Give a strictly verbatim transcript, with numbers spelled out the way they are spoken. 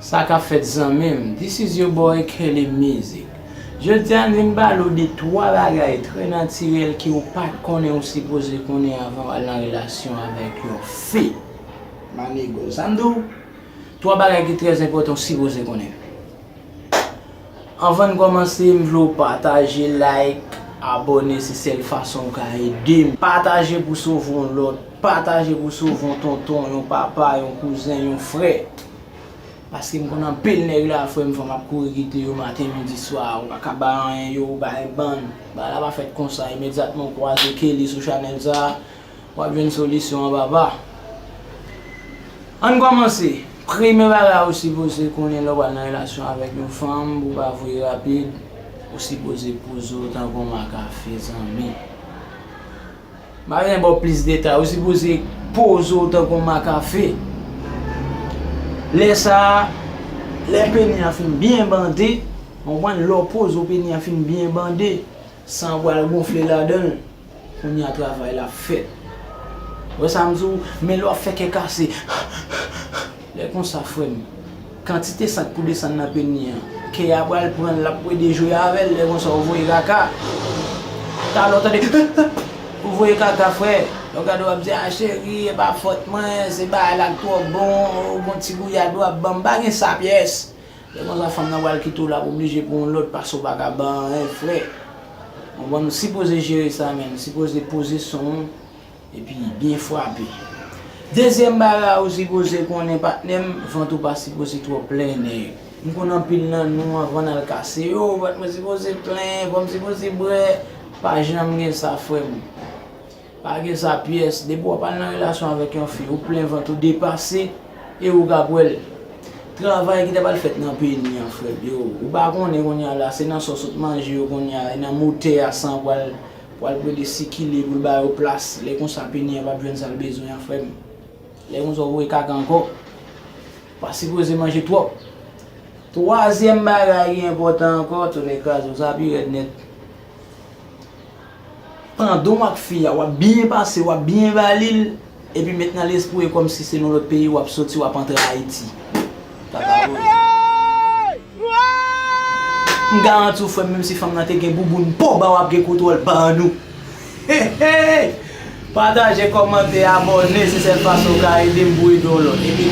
Sa k ap fèt zanmi m? This is your boy Kelly Music. Jodi a m vin pale w de twa bagay trè natirèl ke w pa t konnen ou sipoze konnen avan w al nan relasyon avèk yon fi. My nigga, sa m di w, twa bagay ki trè enpòtan ou sipoze konnen. Anvan n kòmanse, m vle w pataje, like, abòne, se sèl fason w ka ede m. Pataje pou sove yon lòt, pataje pou sove yon tonton, yon papa, yon kouzen, yon frè. Paske m konn anpil nèg la, frè m, fanm ap kouri kite yo maten, midi, swa, ou pa ka bay anyen yo, ou bay bann. Bagay la pa fèt konsa, imedyatman w kwaze Kelly sou chanèl sa, w ap jwenn solisyon an papa. Ann kòmanse. Premye bagay ou sipoze konnen lè w pral nan relasyon avèk yon fanm, pou w pa voye rapid, ou sipoze poze w tankou yon makafe, zanmi. M pa bezwen ba w plis detay, ou sipoze poze w tankou yon makafe. Lè sa a, lè peni an fin byen bande, w konprann, lè w poze w peni an fin byen bande, san pral gonfle ladan l. Kounye a travay la ap fèt. Ou wè sa m di w? Men lè w ap fè kè kase. Lè konsa, frè m, kantite san k pou desann nan peni an, kè a pral pran l, l ap plede jwe avè l. Lè konsa, ou voye kaka. Talè w tande, ou voye kaka, frè. Lè w gade, w ap di, "A, cheri, e pa fòt mwen, se bagay la k twò bon, ou gon ti gouyad w ap ban m." Pa gen sa pyès. Lè konsa, fanm nan pral kite w, l ap oblije pou yon lòt, paske w pa ka ban anyen, frè. Konprann? Ou sipoze jere sa, menm. Ou sipoze poze son w, epi byen frape. Dezyèm bagay ou sipoze konnen, patnè m, vant ou pa sipoze twò plen, nèg. M konn anpil nan nou, anvan n al kase, yo, vant mwen sipoze plen, vant mwen sipoze bwè. Pa janm gen sa, frè m. Pa gen sa pyès. Depi w ap al nan relasyon avèk yon fi, ou plen vant ou depase, e ou k ap wè l. Travay ki ta pral fèt nan peni an, frè m, yo, ou pa konnen kounye a la, se nan sòs ou t manje yo kounye a, e nan motè a san pral, pral plede sikile pou l ba yo plas. Lè konsa, peni an p ap jwenn sa l bezwen an, frè m. Lè konsa, ou voye kaka ankò. Pa sipoze manje twòp. Twazyèm bagay ki enpòtan ankò, tounen kraze w, sa pi rèd nèt. Pandan w ak fi a, w ap byen pase, w ap byen ba li l, epi met nan lespri w, e kòmsi se nan lòt peyi w ap soti, w ap antre Ayiti. Sa pa vre. M garanti w, frè m, menm si fanm nan te gen bouboun po ba w, ap gen kontwòl ba nou. Hey, hey! Pataje, kòmante, abòne, se sèl fason w ka ede m pou ede yon lòt. Epi,